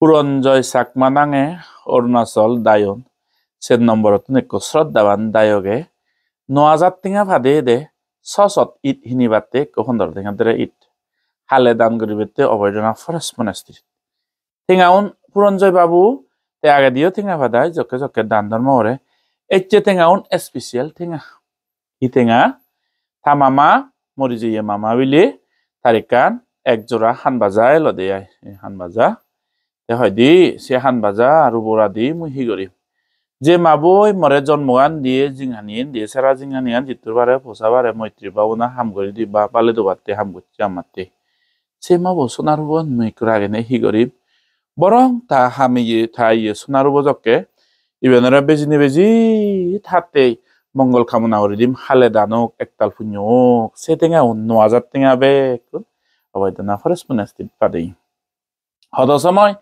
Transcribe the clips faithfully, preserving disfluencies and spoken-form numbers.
Puranjoy Chakma nange Arunachal dayon, sen nomborottun ekko sroddhaban dayoge no hajar tenga padeyede sosot it hinibatte ekko pondro tenga dere it hale dan guribatte Oboidana Forest Monastery. Tengaun Puranjoy babu te agediyo tenga padai jokke jokke dan dhormo gore. Ecche tengaun special tenga. Hi tenga? Ta mama, mori jeye mama bile tar ekkan ek jora han baja elode ai, ei han baja. Te hoide se han baja ar uboradi mui hi gorim? Je maboi more jonmogan diye, jinghaniyen diye, sara jinghaniyan jittur pare posa pare moitri bhabona ham guri di ba bale dobatte ham gocche amatte. Se mabo sonar ubogan mui ekko ragene hi gorim? Borong ta hamiye ta iye sonar ubo jokke ibenore bejine beji tattei mongol kamona guri dim, hale dan ok, ektal punyo ok, se tenga un no hajar tenga bekkun Oboidana Forest Monastery padeyim. Hodo somoi,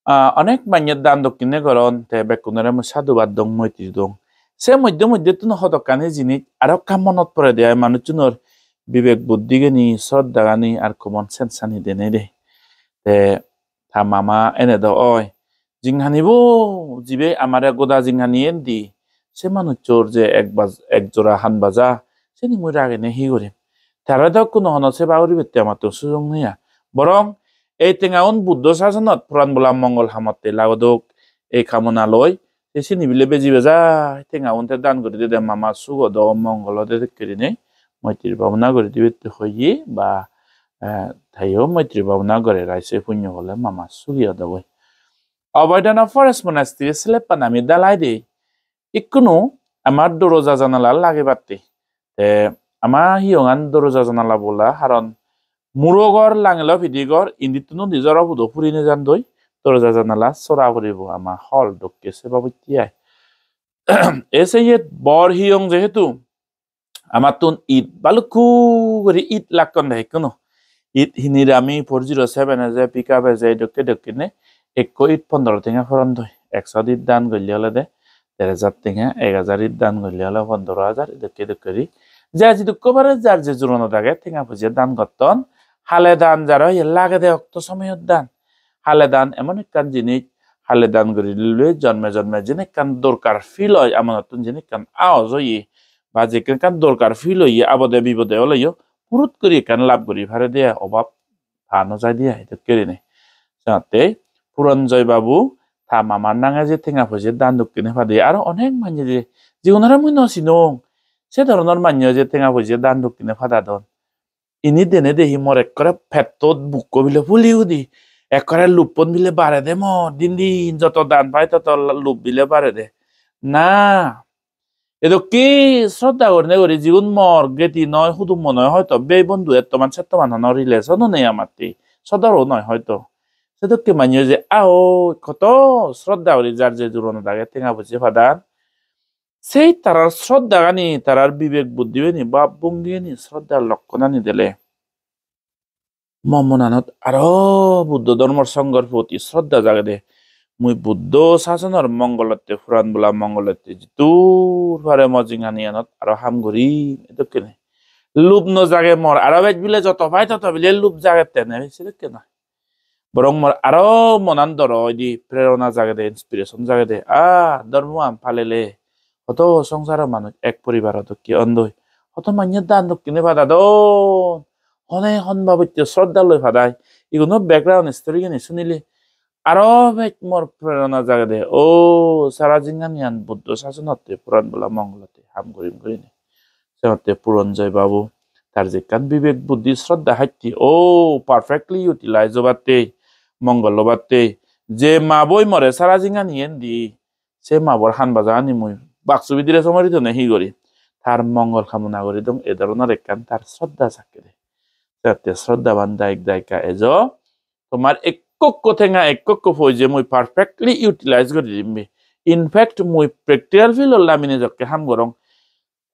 ah, onek manye dan dokkine goron, te bekkunore mui sadhubad dong, moitri dong. Se moddhe moddhettun hodokkani jinis aro ekka monot porede ai manuchunor bibek buddhigani, sroddhagani ar common sense ani denei de. Te ta mama ene do oi. Jinghanibo jibe amare goda jinghaniyen di, se manuchor je ek baj-, ek jora han baja, seni mui ragene hi gorim? Tare do ekku no hono seba guribatte amattun sujog nei ai. Borong ei tengaun Buddho sasonot puran bola mongol hamotte lagodok, ei kamona loi te sini bile beji bejai tengaun te dan guri dede mama sugo do mongol ode dokke gurinei moitri bhabona guri dibatte hoye ba, eh, teyo moitri bhabona gorer ai se punyo bole mama sugi odogoi. Oboidana Forest Monastery slab-an ami dalai de. Ikkunu amar doroja janala lagebatte. Te ama hiyongan doroja janala bola, haron muro ghor langelo pidi ghor, indittun undi joro pudo puri nejandoi, doroja janala sora puribo ama hall dokke se babotte ai. E se iyet bor hiyong jehetu, amattun it balukku guri it lakkon de ikkunu. It hinir ami four zero seven eje, pickup eje, dokke dokkene ekko it pondro tenga porondoi. Ekso it dan golle olode der hajar tenga, ek hajar it dan golle ole pondro hajar, dokke dokke guri. Je jidukko pare jar je juronot age tenga poje dan gotton. Hale dan jaro ye lagede okto somoyot dan. Hale dan emon ekkan jinis, hale dan guri lule jonme jonme jen ekkan dorkar feel oi, amonottun jen ekkan aos oye, ba jekke ekkan dorkar feel oye, abode bibode oleyo purut guri ekkan lab guri parede ai, obab pa no jaide ai, dokke gurinei. Senotte Puranjoy babu ta mamar nange je tenga poje dan dokkine pade, aro onek manye je, jigunore mui no sinong, se dhoronor manye je tenga poje dan dokkine padadon. Ini dene dehi mor ekkore pettot bukko bile puli udi, ekkore luppon bile barede mor, din din joto dan pai toto lup bile barede. Na, edokke sroddha gorine guri jigun mor geti noi, hudummo noi, hoito bei bondhu ettoman settoman hono relation-o nei amatte, sodoro noi hoito. Sedokke manye je, ao, hoto sroddha guri jar je juronot age tenga poje padan. Sei tarar sroddhagani, tarar bibek buddhigani, bab bongigani, sroddhar lokkonani dele mo monanot aro Buddho dhormor songhor proti sroddha jagede. Mui Buddho sasonor mongolotte, puran bola mongolotte jiddur pare mo jinghaniyanot aro ham gurim, edokkene. Lub no jage mor, aro bej bile joto pai toto bile lub jagette ne, sedokke noi. Borong mor aro monan doro oide, prerona jagede, inspiration jagede. Ah, dhormoan palele hoto songsaro manuj ek poribaro dokke ondoi. Hoto manye dan dokkine padadon. Hone hon babotte sroddha loi padai. Iguno background story gani sunile aro bej mor prerona jagede. O, sara jinghaniyan Buddho sasonotte, puran bola mongolotte ham gurim gurinei. Senotte Puranjoy babu tar jekkan bibek buddhi sroddha hatti, o, perfectly utilize obatte, mongol obatte, je maboi more sara jinghaniyen di, se mabor han bajagani mui baksu bidire somori done hi guri, tar mongol kamona guri dong, e dhoronor ekkan tar sroddha jakke de. Senotte sroddhaban dayok dayika ejo, tomar ekko ekko tenga, ekko ekko poije mui perfectly utilize guri dim be. In fact, mui practical field-ot lamine jokke ham gorong.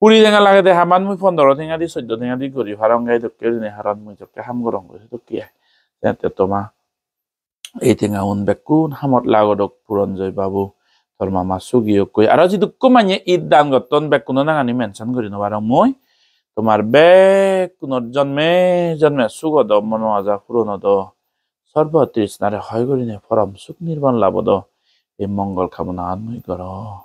Kuri tenga lagede haman mui pondro tenga di, soddo tenga di guri parong, ei dokke gurinei, haron mui jokke ham gorong guri dokke ai. Te toma ei tengaun bekkun hamot lagodok Puranjoy babu, tor mama sugi okkoi. Aro jidukko manye it dan gotton bekkuno nangani mention guri no parong mui. Tomar bekkunor jonme jonme sug odo, mono aja puron odo. sorbo trishnare hoi gurinei porom suk nirban lab odo. Ei mongol kamonagan mui gorong.